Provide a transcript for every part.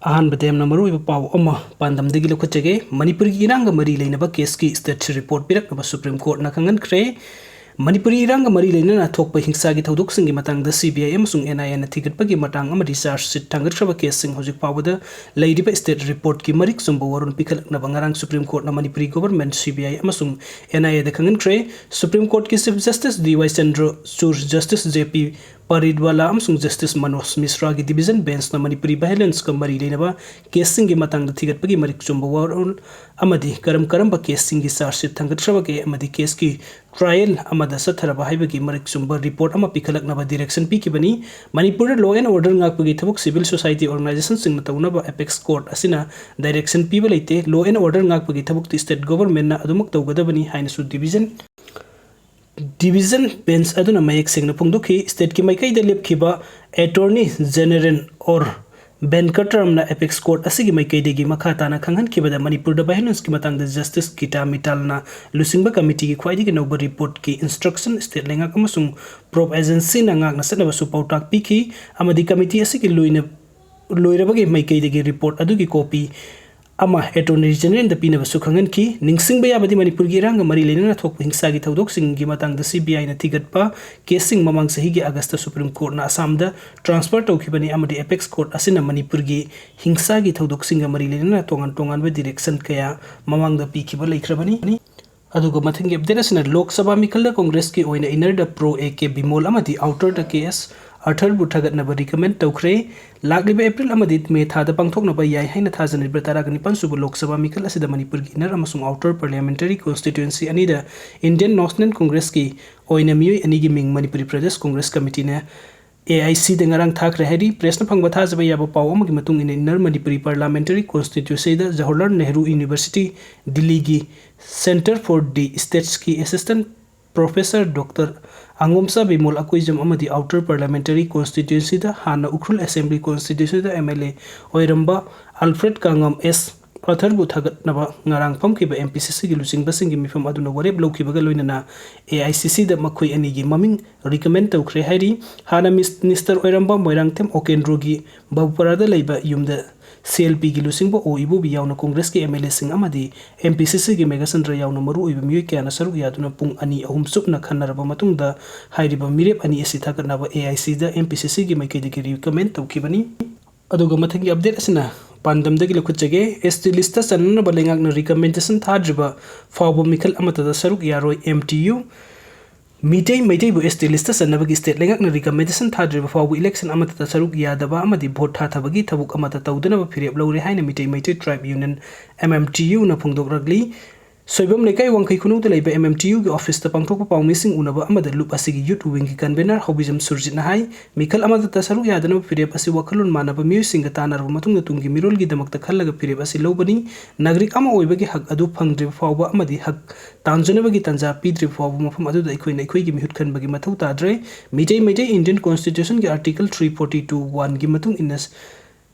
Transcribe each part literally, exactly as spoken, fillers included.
ꯑꯍꯥꯟꯕꯗ ꯌꯥꯝꯅ ꯃꯔꯨꯑꯣꯏꯕ ꯄꯥꯎ ꯑꯃ ꯄꯥꯟꯗꯝꯗꯒꯤ ꯂꯧꯈꯠꯆꯒꯦ꯫ ꯃꯅꯤꯄꯨꯔꯒꯤ ꯏꯔꯥꯡꯒ ꯃꯔꯤ ꯂꯩꯅꯕ ꯀꯦꯁꯀꯤ status report ꯄꯤꯔꯛꯅꯕ Supreme Courtꯅ ꯈꯪꯍꯟꯈ꯭ꯔꯦ꯫ ꯃꯅꯤꯄꯨꯔꯤ ꯏꯔꯥꯡꯒ ꯃꯔꯤ ꯂꯩꯅꯅ ꯊꯣꯛꯄ ꯍꯤꯡꯁꯥꯒꯤ ꯊꯧꯗꯣꯛꯁꯤꯡꯒꯤ ꯃꯇꯥꯡꯗ CBI ꯑꯃꯁꯨꯡ NIAꯅ ꯊꯤꯒꯠꯄꯒꯤ ꯃꯇꯥꯡ ꯑꯃꯗꯤ charge sheet ꯊꯥꯡꯒꯠꯈ꯭ꯔꯕ ꯀꯦꯁꯁꯤꯡ ꯍꯧꯖꯤꯛ ꯐꯥꯎꯕꯗ ꯂꯩꯔꯤꯕ status reportꯀꯤ ꯃꯔꯤꯛ ꯆꯨꯝꯕ ꯋꯥꯔꯣꯜ ꯄꯤꯈꯠꯂꯛꯅꯕ ꯉꯔꯥꯡ Supreme Courtꯅ ꯃꯅꯤꯄꯨꯔꯤ government, CBI ꯑꯃꯁꯨꯡ NIAꯗ ꯈꯪꯍꯟꯈ꯭ꯔꯦ꯫ Supreme Courtꯀꯤ Chief Justice DY Chandrachud, Justice JP Pariwala ꯑꯃꯁꯨꯡ Justice Manoj Misraꯒꯤ division benchꯅ ꯃꯅꯤꯄꯨꯔꯤ violenceꯀ ꯃꯔꯤ ꯂꯩꯅꯕ ꯀꯦꯁꯁꯤꯡꯒꯤ ꯃꯇꯥꯡꯗ ꯊꯤꯒꯠꯄꯒꯤ ꯃꯔꯤꯛ ꯆꯨꯝꯕ ꯋꯥꯔꯣꯜ ꯑꯃꯗꯤ ꯀꯔꯝ ꯀꯔꯝꯕ ꯀꯦꯁꯁꯤꯡꯒꯤ charge sheet ꯊꯥꯡꯒꯠꯈ꯭ꯔꯕꯒꯦ ꯑꯃꯗꯤ ꯀꯦꯁꯀꯤ trial ꯑꯃꯗ ꯆꯠꯊꯔꯕ ꯍꯥꯏꯕꯒꯤ ꯃꯔꯤꯛ ꯆꯨꯝꯕ report ꯑꯃ ꯄꯤꯈꯠꯂꯛꯅꯕ direction ꯄꯤꯈꯤꯕꯅꯤ꯫ ꯃꯅꯤꯄꯨꯔꯗ law and order ꯉꯥꯛꯄꯒꯤ ꯊꯕꯛ civil society organizationꯁꯤꯡꯅ ꯇꯧꯅꯕ apex court ꯑꯁꯤꯅ direction ꯄꯤꯕ ꯂꯩꯇꯦ꯫ Law and order ꯉꯥꯛꯄꯒꯤ ꯊꯕꯛꯇꯤ state governmentꯅ ꯑꯗꯨꯃꯛ ꯇꯧꯒꯗꯕꯅꯤ ꯍꯥꯏꯅꯁꯨ division division bench ꯑꯗꯨꯅ ꯃꯌꯦꯛ ꯁꯦꯡꯅ ꯐꯣꯡꯗꯣꯛꯈꯤ꯫ Stateꯀꯤ ꯃꯥꯏꯀꯩꯗ ꯂꯦꯞꯈꯤꯕ Attorney General ꯑꯣꯔ ꯚꯦꯟꯀꯇꯔꯝꯅ apex court ꯑꯁꯤꯒꯤ ꯃꯥꯏꯀꯩꯗꯒꯤ ꯃꯈꯥ ꯇꯥꯅ ꯈꯪꯍꯟꯈꯤꯕꯗ, ꯃꯅꯤꯄꯨꯔꯗ violenceꯀꯤ ꯃꯇꯥꯡꯗ Justice Gita Mittalꯅ ꯂꯨꯆꯤꯡꯕ committeeꯒꯤ ꯈ꯭ꯋꯥꯏꯗꯒꯤ ꯅꯧꯕ reportꯀꯤ instruction state ꯂꯩꯉꯥꯛ ꯑꯃꯁꯨꯡ probe agencyꯅ ꯉꯥꯛꯅ ꯆꯠꯅꯕꯁꯨ ꯄꯥꯎꯇꯥꯛ ꯄꯤꯈꯤ ꯑꯃꯗꯤ committee ꯑꯁꯤꯒꯤ ꯂꯣꯏꯅ-, ꯂꯣꯏꯔꯕꯒꯤ ꯃꯥꯏꯀꯩꯗꯒꯤ report ꯑꯗꯨꯒꯤ copy ꯑꯃ Attorney Generalꯗ ꯄꯤꯅꯕꯁꯨ ꯈꯪꯍꯟꯈꯤ꯫ ꯅꯤꯡꯁꯤꯡꯕ ꯌꯥꯕꯗꯤ, ꯃꯅꯤꯄꯨꯔꯒꯤ ꯏꯔꯥꯡꯒ ꯃꯔꯤ ꯂꯩꯅꯅ ꯊꯣꯛꯄ ꯍꯤꯡꯁꯥꯒꯤ ꯊꯧꯗꯣꯛꯁꯤꯡꯒꯤ ꯃꯇꯥꯡꯗ CBIꯅ ꯊꯤꯒꯠꯄ ꯀꯦꯁꯁꯤꯡ ꯃꯃꯥꯡ ꯆꯍꯤꯒꯤ Augustꯇ Supreme Courtꯅ ꯑꯁꯥꯝꯗ transfer ꯇꯧꯈꯤꯕꯅꯤ ꯑꯃꯗꯤ apex court ꯑꯁꯤꯅ ꯃꯅꯤꯄꯨꯔꯒꯤ ꯍꯤꯡꯁꯥꯒꯤ ꯊꯧꯗꯣꯛꯁꯤꯡꯒ ꯃꯔꯤ ꯂꯩꯅꯅ ꯇꯣꯉꯥꯟ ꯇꯣꯉꯥꯟꯕ direction ꯀꯌꯥ ꯃꯃꯥꯡꯗ ꯄꯤꯈꯤꯕ ꯂꯩꯈ꯭ꯔꯕꯅꯤ꯫ ꯑꯗꯨꯒ ꯃꯊꯪꯒꯤ update ꯑꯁꯤꯅ ꯂꯣꯛ ꯁꯚꯥ ꯃꯤꯈꯜꯗ ꯀꯣꯡꯒ꯭ꯔꯦꯁꯀꯤ ꯑꯣꯏꯅ innerꯗ Pro A K ꯕꯤꯃꯣꯜ ꯑꯃꯗꯤ outerꯗ K S ꯑꯔꯊꯔꯕꯨ ꯊꯥꯒꯠꯅꯕ recommend ꯇꯧꯈ꯭ꯔꯦ꯫ ꯂꯥꯛꯂꯤꯕ April ꯑꯃꯗꯤ May ꯊꯥꯗ ꯄꯥꯡꯊꯣꯛꯅꯕ ꯌꯥꯏ ꯍꯥꯏꯅ ꯊꯥꯖꯅꯔꯤꯕ ꯇꯔꯥꯒ ꯅꯤꯄꯥꯟ ꯁꯨꯕ ꯂꯣꯛ ꯁꯚꯥ ꯃꯤꯈꯜ ꯑꯁꯤꯗ ꯃꯅꯤꯄꯨꯔꯒꯤ inner ꯑꯃꯁꯨꯡ outer parliamentary constituency ꯑꯅꯤꯗ Indian National Congressꯀꯤ ꯑꯣꯏꯅ ꯃꯤꯑꯣꯏ ꯑꯅꯤꯒꯤ ꯃꯤꯡ ꯃꯅꯤꯄꯨꯔꯤ ꯄ꯭ꯔꯗꯦꯁ ꯀꯣꯡꯒ꯭ꯔꯦꯁ ꯀꯃꯤꯇꯤꯅ AICꯗ ꯉꯔꯥꯡ ꯊꯥꯈ꯭ꯔꯦ ꯍꯥꯏꯔꯤ꯫ Pressꯅ ꯐꯪꯕ ꯊꯥꯖꯕ ꯌꯥꯕ ꯄꯥꯎ ꯑꯃꯒꯤ ꯃꯇꯨꯡ ꯏꯟꯅ, inner Manipuri parliamentary constituencyꯗ Jawaharlal Nehru University, ꯗꯤꯜꯂꯤꯒꯤ Centre for the Stateꯀꯤ assistant professor Doctor ꯑꯉꯣꯝꯆꯥ Bimol Akoijam ꯑꯃꯗꯤ outer parliamentary constituencyꯗ ꯍꯥꯟꯅ ꯎꯈ꯭ꯔꯨꯜ assembly constituencyꯗ MLA ꯑꯣꯏꯔꯝꯕ Alfred ꯀꯥꯡꯉꯝ S ꯄꯊꯔꯕꯨ ꯊꯥꯒꯠꯅꯕ ꯉꯔꯥꯡ ꯐꯝꯈꯤꯕ M P C Cꯒꯤ ꯂꯨꯆꯤꯡꯕꯁꯤꯡꯒꯤ ꯃꯤꯐꯝ ꯑꯗꯨꯅ ꯋꯥꯔꯦꯞ ꯂꯧꯈꯤꯕꯒ ꯂꯣꯏꯅꯅ A I C Cꯗ ꯃꯈꯣꯏ ꯑꯅꯤꯒꯤ ꯃꯃꯤꯡ recommend ꯇꯧꯈ꯭ꯔꯦ ꯍꯥꯏꯔꯤ꯫ ꯍꯥꯟꯅ ꯃꯤꯁ-, minister ꯑꯣꯏꯔꯝꯕ ꯃꯣꯏꯔꯥꯡꯊꯦꯝ ꯑꯣꯀꯦꯟꯗ꯭ꯔꯣꯒꯤ ꯕꯕꯨꯄꯔꯥꯗ ꯂꯩꯕ ꯌꯨꯝꯗ C L Pꯒꯤ ꯂꯨꯆꯤꯡꯕ ꯑꯣ ꯏꯕꯣꯕꯤ ꯌꯥꯎꯅ ꯀꯣꯡꯒ꯭ꯔꯦꯁꯀꯤ M L Aꯁꯤꯡ ꯑꯃꯗꯤ M P C Cꯒꯤ ꯃꯦꯘꯆꯟꯗ꯭ꯔ ꯌꯥꯎꯅ ꯃꯔꯨꯑꯣꯏꯕ ꯃꯤꯑꯣꯏ ꯀꯌꯥꯅ ꯁꯔꯨꯛ ꯌꯥꯗꯨꯅ ꯄꯨꯡ ꯑꯅꯤ ꯑꯍꯨꯝ ꯆꯨꯞꯅ ꯈꯟꯅꯔꯕ ꯃꯇꯨꯡꯗ ꯍꯥꯏꯔꯤꯕ ꯃꯤꯔꯦꯞ ꯑꯅꯤ ꯑꯁꯤ ꯊꯥꯒꯠꯅꯕ A I Cꯗ M P C Cꯒꯤ ꯃꯥꯏꯀꯩꯗꯒꯤ recommend ꯇꯧꯈꯤꯕꯅꯤ꯫ ꯑꯗꯨꯒ ꯃꯊꯪꯒꯤ update ꯑꯁꯤꯅ ꯄꯥꯟꯗꯝꯗꯒꯤ ꯂꯧꯈꯠꯆꯒꯦ꯫ S T listꯇ ꯆꯟꯅꯅꯕ ꯂꯩꯉꯥꯛꯅ recommendation ꯊꯥꯗ꯭ꯔꯤꯕ ꯐꯥꯎꯕ ꯃꯤꯈꯜ ꯑꯃꯠꯇꯗ ꯁꯔꯨꯛ ꯌꯥꯔꯣꯏ꯫ M T U Meitei ꯃꯩꯇꯩꯕꯨ S T listꯇ ꯆꯟꯅꯕꯒꯤ state ꯂꯩꯉꯥꯛꯅ recommendation ꯊꯥꯗ꯭ꯔꯤꯕ ꯐꯥꯎꯕ election ꯑꯃꯠꯇꯗ ꯁꯔꯨꯛ ꯌꯥꯗꯕ ꯑꯃꯗꯤ vote ꯊꯥꯊꯕꯒꯤ ꯊꯕꯛ ꯑꯃꯠꯇ ꯇꯧꯗꯅꯕ ꯐꯤꯔꯦꯞ ꯂꯧꯔꯦ ꯍꯥꯏꯅ Meitei Meitei Tribe Union, M M T Uꯅ ꯐꯣꯡꯗꯣꯛꯂꯛꯂꯤ꯫ Soibam ꯂꯩꯀꯥꯏ ꯋꯥꯡꯈꯩ ꯈꯨꯅꯧꯗ ꯂꯩꯕ M M T Uꯒꯤ officeꯇ ꯄꯥꯡꯊꯣꯛꯄ ꯄꯥꯎꯃꯤꯁꯤꯡ ꯎꯅꯕ ꯑꯃꯗ ꯂꯨꯞ ꯑꯁꯤꯒꯤ youth wingꯒꯤ convener ꯍꯧꯕꯤꯖꯝ ꯁꯨꯔꯖꯤꯠꯅ ꯍꯥꯏ, ꯃꯤꯈꯜ ꯑꯃꯠꯇꯗ ꯁꯔꯨꯛ ꯌꯥꯗꯅꯕ ꯐꯤꯔꯦꯞ ꯑꯁꯤ ꯋꯥꯈꯜꯂꯣꯟ ꯃꯥꯟꯅꯕ ꯃꯤꯑꯣꯏꯁꯤꯡꯒ ꯇꯥꯟꯅꯔꯕ ꯃꯇꯨꯡꯗ ꯇꯨꯡꯒꯤ ꯃꯤꯔꯣꯜꯒꯤꯗꯃꯛꯇ ꯈꯜꯂꯒ ꯐꯤꯔꯦꯞ ꯑꯁꯤ ꯂꯧꯕꯅꯤ꯫ ꯅꯥꯒꯔꯤꯛ ꯑꯃ ꯑꯣꯏꯕꯒꯤ ꯍꯛ ꯑꯗꯨ ꯐꯪꯗ꯭ꯔꯤꯕ ꯐꯥꯎꯕ ꯑꯃꯗꯤ ꯍꯛ ꯇꯥꯟꯖꯅꯕꯒꯤ ꯇꯥꯟꯖꯥ ꯄꯤꯗ꯭ꯔꯤꯕ ꯐꯥꯎꯕ ꯃꯐꯝ ꯑꯗꯨꯗ ꯑꯩꯈꯣꯏꯅ ꯑꯩꯈꯣꯏꯒꯤ ꯃꯤꯍꯨꯠ ꯈꯟꯕꯒꯤ ꯃꯊꯧ ꯇꯥꯗ꯭ꯔꯦ꯫ Meitei Meitei Indian Constitutionꯒꯤ article three forty two oneꯒꯤ ꯃꯇꯨꯡ ꯏꯟꯅ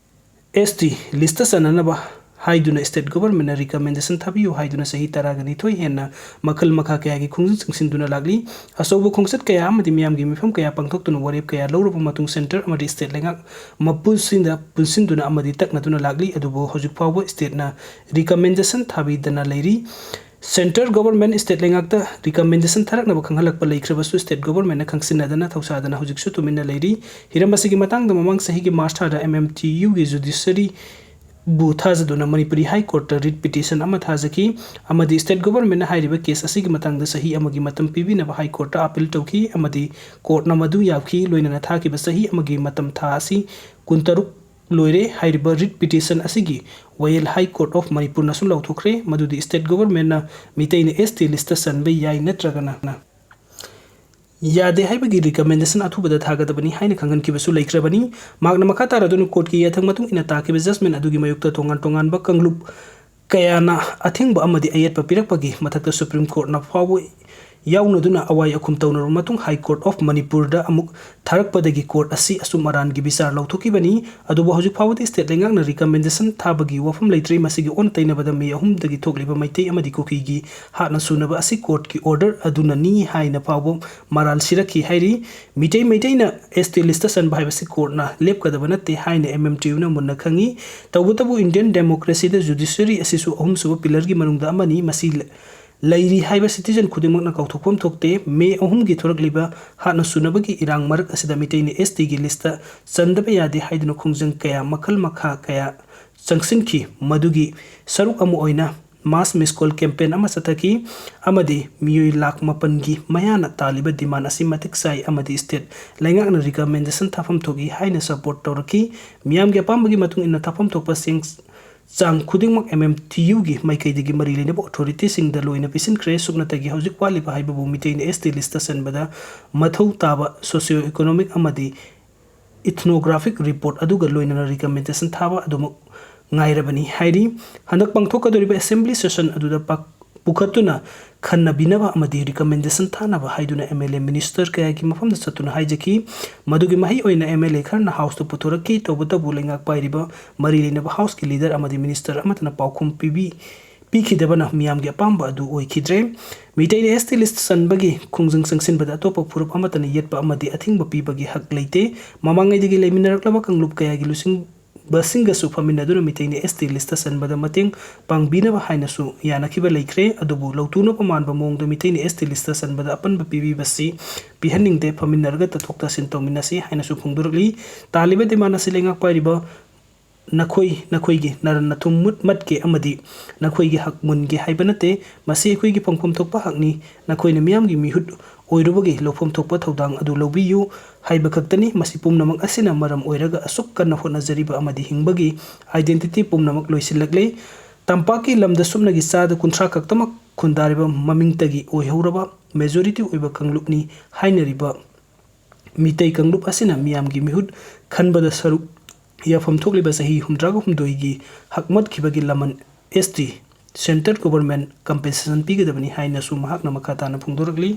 S T listꯇ ꯆꯟꯅꯅꯕ ꯍꯥꯏꯗꯨꯅ state governmentꯅ recommendation ꯊꯥꯕꯤꯌꯨ ꯍꯥꯏꯗꯨꯅ ꯆꯍꯤ ꯇꯔꯥꯒ ꯅꯤꯊꯣꯏ ꯍꯦꯟꯅ ꯃꯈꯜ ꯃꯈꯥ ꯀꯌꯥꯒꯤ ꯈꯣꯡꯖꯪ ꯆꯪꯁꯤꯟꯗꯨꯅ ꯂꯥꯛꯂꯤ꯫ ꯑꯆꯧꯕ ꯈꯣꯡꯆꯠ ꯀꯌꯥ ꯑꯃꯗꯤ ꯃꯤꯌꯥꯝꯒꯤ ꯃꯤꯐꯝ ꯀꯌꯥ ꯄꯥꯡꯊꯣꯛꯇꯨꯅ ꯋꯥꯔꯦꯞ ꯀꯌꯥ ꯂꯧꯔꯕ ꯃꯇꯨꯡ centre ꯑꯃꯗꯤ state ꯂꯩꯉꯥꯛ ꯃꯄꯨꯁꯤꯡꯗ ꯄꯨꯟꯁꯤꯟꯗꯨꯅ ꯑꯃꯗꯤ ꯇꯛꯅꯗꯨꯅ ꯂꯥꯛꯂꯤ꯫ ꯑꯗꯨꯕꯨ ꯍꯧꯖꯤꯛ ꯐꯥꯎꯕ stateꯅ recommendation ꯊꯥꯕꯤꯗꯅ ꯂꯩꯔꯤ꯫ Centre government state ꯂꯩꯉꯥꯛꯇ recommendation ꯊꯥꯔꯛꯅꯕ ꯈꯪꯍꯜꯂꯛꯄ ꯂꯩꯈ꯭ꯔꯕꯁꯨ state governmentꯅ ꯈꯪꯁꯤꯟꯅꯗꯅ ꯊꯧꯁꯥꯗꯅ ꯍꯧꯖꯤꯛꯁꯨ ꯇꯨꯃꯤꯟꯅ ꯂꯩꯔꯤ꯫ ꯍꯤꯔꯝ ꯑꯁꯤꯒꯤ ꯃꯇꯥꯡꯗ ꯃꯃꯥꯡ ꯆꯍꯤꯒꯤ March ꯊꯥꯗ M M T Uꯒꯤ judiciary ꯕꯨ ꯊꯥꯖꯗꯨꯅ ꯃꯅꯤꯄꯨꯔꯤ High Courtꯇ writ petition ꯑꯃ ꯊꯥꯖꯈꯤ ꯑꯃꯗꯤ state governmentꯅ ꯍꯥꯏꯔꯤꯕ case ꯑꯁꯤꯒꯤ ꯃꯇꯥꯡꯗ ꯆꯍꯤ ꯑꯃꯒꯤ ꯃꯇꯝ ꯄꯤꯕꯤꯅꯕ High Courtꯇ appeal ꯇꯧꯈꯤ ꯑꯃꯗꯤ courtꯅ ꯃꯗꯨ ꯌꯥꯈꯤ꯫ ꯂꯣꯏꯅꯅ ꯊꯥꯈꯤꯕ ꯆꯍꯤ ꯑꯃꯒꯤ ꯃꯇꯝ ꯊꯥ ꯑꯁꯤ ꯀꯨꯟꯇꯔꯨꯛ ꯂꯣꯏꯔꯦ꯫ ꯍꯥꯏꯔꯤꯕ writ petition ꯑꯁꯤꯒꯤ ꯋꯥꯌꯦꯜ High Court of ꯃꯅꯤꯄꯨꯔꯅꯁꯨ ꯂꯥꯎꯊꯣꯛꯈ꯭ꯔꯦ, ꯃꯗꯨꯗꯤ state governmentꯅ ꯃꯤꯇꯩꯅ S T listꯇ ꯆꯟꯕ ꯌꯥꯏ ꯅꯠꯇ꯭ꯔꯒꯅ ꯌꯥꯗꯦ ꯍꯥꯏꯕꯒꯤ recommendation ꯑꯊꯨꯕꯗ ꯊꯥꯒꯗꯕꯅꯤ ꯍꯥꯏꯅ ꯈꯪꯍꯟꯈꯤꯕꯁꯨ ꯂꯩꯈ꯭ꯔꯕꯅꯤ꯫ ꯃꯍꯥꯛꯅ ꯃꯈꯥ ꯇꯥꯔꯗꯨꯅ courtꯀꯤ ꯌꯥꯊꯪ ꯃꯇꯨꯡ ꯏꯟꯅ ꯇꯥꯈꯤꯕ judgment ꯑꯗꯨꯒꯤ ꯃꯥꯌꯣꯛꯇ ꯇꯣꯉꯥꯟ ꯇꯣꯉꯥꯟꯕ ꯀꯥꯡꯂꯨꯞ ꯀꯌꯥꯅ ꯑꯊꯤꯡꯕ ꯑꯃꯗꯤ ꯑꯌꯦꯠꯄ ꯄꯤꯔꯛꯄꯒꯤ ꯃꯊꯛꯇ Supreme Courtꯅ ꯐꯥꯎꯕ ꯌꯥꯎꯅꯗꯨꯅ ꯑꯋꯥꯏ ꯑꯈꯨꯝ ꯇꯧꯅꯔꯕ ꯃꯇꯨꯡ High Court of ꯃꯅꯤꯄꯨꯔꯗ ꯑꯃꯨꯛ ꯊꯥꯔꯛꯄꯗꯒꯤ court ꯑꯁꯤ ꯑꯆꯨꯝ ꯑꯔꯥꯟꯒꯤ ꯕꯤꯆꯥꯔ ꯂꯧꯊꯣꯛꯈꯤꯕꯅꯤ꯫ ꯑꯗꯨꯕꯨ ꯍꯧꯖꯤꯛ ꯐꯥꯎꯕꯗ state ꯂꯩꯉꯥꯛꯅ recommendation ꯊꯥꯕꯒꯤ ꯋꯥꯐꯝ ꯂꯩꯇ꯭ꯔꯤ꯫ ꯃꯁꯤꯒꯤ ꯑꯣꯟꯅ ꯇꯩꯅꯕꯗ ꯃꯦ ꯑꯍꯨꯝꯗꯒꯤ ꯊꯣꯛꯂꯤꯕ ꯃꯩꯇꯩ ꯑꯃꯗꯤ ꯀꯨꯀꯤꯒꯤ ꯍꯥꯠꯅ ꯁꯨꯅꯕ ꯑꯁꯤ courtꯀꯤ order ꯑꯗꯨꯅꯅꯤ ꯍꯥꯏꯅ ꯐꯥꯎꯕ ꯃꯔꯥꯜ ꯁꯤꯔꯛꯈꯤ ꯍꯥꯏꯔꯤ꯫ ꯃꯤꯇꯩ ꯃꯩꯇꯩꯅ ST listꯇ ꯆꯟꯕ ꯍꯥꯏꯕꯁꯤ courtꯅ ꯂꯦꯞꯀꯗꯕ ꯅꯠꯇꯦ ꯍꯥꯏꯅ MMTUꯅ ꯃꯨꯟꯅ ꯈꯪꯏ꯫ ꯇꯧꯕꯇꯕꯨ Indian democracyꯗ judiciary ꯑꯁꯤꯁꯨ ꯑꯍꯨꯝꯁꯨꯕ pillarꯒꯤ ꯃꯅꯨꯡꯗ ꯑꯃꯅꯤ꯫ ꯃꯁꯤ ꯂꯩꯔꯤ ꯍꯥꯏꯕ citizen ꯈꯨꯗꯤꯡꯃꯛꯅ ꯀꯥꯎꯊꯣꯛꯐꯝ ꯊꯣꯛꯇꯦ꯫ ꯃꯦ ꯑꯍꯨꯝꯒꯤ ꯊꯣꯔꯛꯂꯤꯕ ꯍꯥꯠꯅ ꯁꯨꯅꯕꯒꯤ ꯏꯔꯥꯡ ꯃꯔꯛ ꯑꯁꯤꯗ ꯃꯤꯇꯩꯅ STꯒꯤ listꯇ ꯆꯟꯗꯕ ꯌꯥꯗꯦ ꯍꯥꯏꯗꯨꯅ ꯈꯣꯡꯖꯪ ꯀꯌꯥ ꯃꯈꯜ ꯃꯈꯥ ꯀꯌꯥ ꯆꯪꯁꯤꯟꯈꯤ꯫ ꯃꯗꯨꯒꯤ ꯁꯔꯨꯛ ꯑꯃ ꯑꯣꯏꯅ mass miscall campaign ꯑꯃ ꯆꯠꯊꯈꯤ ꯑꯃꯗꯤ ꯃꯤꯑꯣꯏ ꯂꯥꯈ ꯃꯥꯄꯟꯒꯤ ꯃꯌꯥꯅ ꯇꯥꯜꯂꯤꯕ demand ꯑꯁꯤ ꯃꯇꯤꯛ ꯆꯥꯏ ꯑꯃꯗꯤ state ꯂꯩꯉꯥꯛꯅ recommendation ꯊꯥꯐꯝ ꯊꯣꯛꯏ ꯍꯥꯏꯅ support ꯇꯧꯔꯛꯈꯤ꯫ ꯃꯤꯌꯥꯝꯒꯤ ꯑꯄꯥꯝꯕꯒꯤ ꯃꯇꯨꯡ ꯏꯟꯅ ꯊꯥꯐꯝ ꯊꯣꯛꯄ ꯆꯦꯡ ꯆꯥꯡ ꯈꯨꯗꯤꯡꯃꯛ MMTUꯒꯤ ꯃꯥꯏꯀꯩꯗꯒꯤ ꯃꯔꯤ ꯂꯩꯅꯕ authorityꯁꯤꯡꯗ ꯂꯣꯏꯅ ꯄꯤꯁꯤꯟꯈ꯭ꯔꯦ꯫ ꯁꯨꯞꯅꯇꯒꯤ ꯍꯧꯖꯤꯛ ꯋꯥꯠꯂꯤꯕ ꯍꯥꯏꯕꯕꯨ ꯃꯤꯇꯩꯅ ST listꯇ ꯆꯟꯕꯗ ꯃꯊꯧ ꯇꯥꯕ socio economic ꯑꯃꯗꯤ ethnographic report ꯑꯗꯨꯒ ꯂꯣꯏꯅꯅ recommendation ꯊꯥꯕ ꯑꯗꯨꯃꯛ ꯉꯥꯏꯔꯕꯅꯤ ꯍꯥꯏꯔꯤ꯫ ꯍꯟꯗꯛ ꯄꯥꯡꯊꯣꯛꯀꯗꯧꯔꯤꯕ assembly session ꯑꯗꯨꯗ ꯄꯥꯛ-, ꯄꯨꯈꯠꯇꯨꯅ ꯈꯟꯅꯕꯤꯅꯕ ꯑꯃꯗꯤ recommendation ꯊꯥꯅꯕ ꯍꯥꯏꯗꯨꯅ MLA minister ꯀꯌꯥꯒꯤ ꯃꯐꯝꯗ ꯆꯠꯇꯨꯅ ꯍꯥꯏꯖꯈꯤ꯫ ꯃꯗꯨꯒꯤ ꯃꯍꯩ ꯑꯣꯏꯅ MLA ꯈꯔꯅ houseꯇ ꯄꯨꯊꯣꯔꯛꯈꯤ꯫ ꯇꯧꯕꯇꯕꯨ ꯂꯩꯉꯥꯛ ꯄꯥꯏꯔꯤꯕ ꯃꯔꯤ ꯂꯩꯅꯕ houseꯀꯤ leader ꯑꯃꯗꯤ minister ꯑꯃꯠꯇꯅ ꯄꯥꯎꯈꯨꯝ ꯄꯤꯕꯤ-, ꯄꯤꯈꯤꯗꯕꯅ ꯃꯤꯌꯥꯝꯒꯤ ꯑꯄꯥꯝꯕ ꯑꯗꯨ ꯑꯣꯏꯈꯤꯗ꯭ꯔꯦ꯫ ꯃꯤꯇꯩꯅ ST list ꯆꯟꯕꯒꯤ ꯈꯣꯡꯖꯪ ꯆꯪꯁꯤꯟꯕꯗ ꯑꯇꯣꯞꯄ ꯐꯨꯔꯨꯞ ꯑꯃꯠꯇꯅ ꯌꯦꯠꯄ ꯑꯃꯗꯤ ꯑꯊꯤꯡꯕ ꯄꯤꯕꯒꯤ ꯍꯛ ꯂꯩꯇꯦ꯫ ꯃꯃꯥꯡꯉꯩꯗꯒꯤ ꯂꯩꯃꯤꯟꯅꯔꯛꯂꯕ ꯀꯥꯡꯂꯨꯞ ꯀꯌꯥꯒꯤ ꯂꯨꯆꯤꯡꯕꯁꯤꯡꯒꯁꯨ ꯐꯝꯃꯤꯟꯅꯗꯨꯅ ꯃꯤꯇꯩꯅ ST listꯇ ꯆꯟꯕꯗ ꯃꯇꯦꯡ ꯄꯥꯡꯕꯤꯅꯕ ꯍꯥꯏꯅꯁꯨ ꯌꯥꯅꯈꯤꯕ ꯂꯩꯈ꯭ꯔꯦ꯫ ꯑꯗꯨꯕꯨ ꯂꯧꯇꯨꯅꯕ ꯃꯥꯟꯕ ꯃꯑꯣꯡꯗ ꯃꯤꯇꯩꯅ ST listꯇ ꯆꯟꯕꯗ ꯑꯄꯟꯕ ꯄꯤꯕꯤꯕꯁꯤ ꯄꯤꯍꯟꯅꯤꯡꯗꯦ꯫ ꯐꯝꯃꯤꯟꯅꯔꯒ ꯇꯥꯊꯣꯛ ꯇꯥꯁꯤꯟ ꯇꯧꯃꯤꯟꯅꯁꯤ ꯍꯥꯏꯅꯁꯨ ꯐꯣꯡꯗꯣꯔꯛꯂꯤ꯫ ꯇꯥꯜꯂꯤꯕ demand ꯑꯁꯤ ꯂꯩꯉꯥꯛ ꯄꯥꯏꯔꯤꯕ ꯅꯈꯣꯏ, ꯅꯈꯣꯏꯒꯤ ꯅꯔꯟ ꯅꯊꯨꯝ ꯃꯨꯠ ꯃꯠꯀꯦ ꯑꯃꯗꯤ ꯅꯈꯣꯏꯒꯤ ꯍꯛ ꯃꯨꯟꯒꯦ ꯍꯥꯏꯕ ꯅꯠꯇꯦ꯫ ꯃꯁꯤ ꯑꯩꯈꯣꯏꯒꯤ ꯐꯪꯐꯝ ꯊꯣꯛꯄ ꯍꯛꯅꯤ꯫ ꯅꯈꯣꯏꯅ ꯃꯤꯌꯥꯝꯒꯤ ꯃꯤꯍꯨꯠ ꯑꯣꯏꯔꯨꯕꯒꯤ ꯂꯧꯐꯝ ꯊꯣꯛꯄ ꯊꯧꯗꯥꯡ ꯑꯗꯨ ꯂꯧꯕꯤꯌꯨ ꯍꯥꯏꯕ ꯈꯛꯇꯅꯤ꯫ ꯃꯁꯤ ꯄꯨꯝꯅꯃꯛ ꯑꯁꯤꯅ ꯃꯔꯝ ꯑꯣꯏꯔꯒ ꯑꯁꯨꯛ ꯀꯟꯅ ꯍꯣꯠꯅꯖꯔꯤꯕ ꯑꯃꯗꯤ ꯍꯤꯡꯕꯒꯤ identity ꯄꯨꯝꯅꯃꯛ ꯂꯣꯏꯁꯤꯜꯂꯛꯂꯦ꯫ ꯇꯝꯄꯥꯛꯀꯤ ꯂꯝꯗ ꯁꯨꯞꯅꯒꯤ ꯆꯥꯗ ꯀꯨꯟꯊ꯭ꯔꯥ ꯈꯛꯇꯃꯛ ꯈꯨꯟꯗꯥꯔꯤꯕ ꯃꯃꯤꯡꯇꯒꯤ ꯑꯣꯏꯍꯧꯔꯕ majority ꯑꯣꯏꯕ ꯀꯥꯡꯂꯨꯞꯅꯤ ꯍꯥꯏꯅꯔꯤꯕ ꯃꯤꯇꯩ ꯀꯥꯡꯂꯨꯞ ꯑꯁꯤꯅ ꯃꯤꯌꯥꯝꯒꯤ ꯃꯤꯍꯨꯠ ꯈꯟꯕꯗ ꯁꯔꯨꯛ ꯌꯥꯐꯝ ꯊꯣꯛꯂꯤꯕ ꯆꯍꯤ ꯍꯨꯝꯗ꯭ꯔꯥꯒ ꯍꯨꯝꯗꯣꯏꯒꯤ ꯍꯛꯃꯠꯈꯤꯕꯒꯤ ꯂꯃꯟ ST central government compensation ꯄꯤꯒꯗꯕꯅꯤ ꯍꯥꯏꯅꯁꯨ ꯃꯍꯥꯛꯅ ꯃꯈꯥ ꯇꯥꯅ ꯐꯣꯡꯗꯣꯔꯛꯂꯤ꯫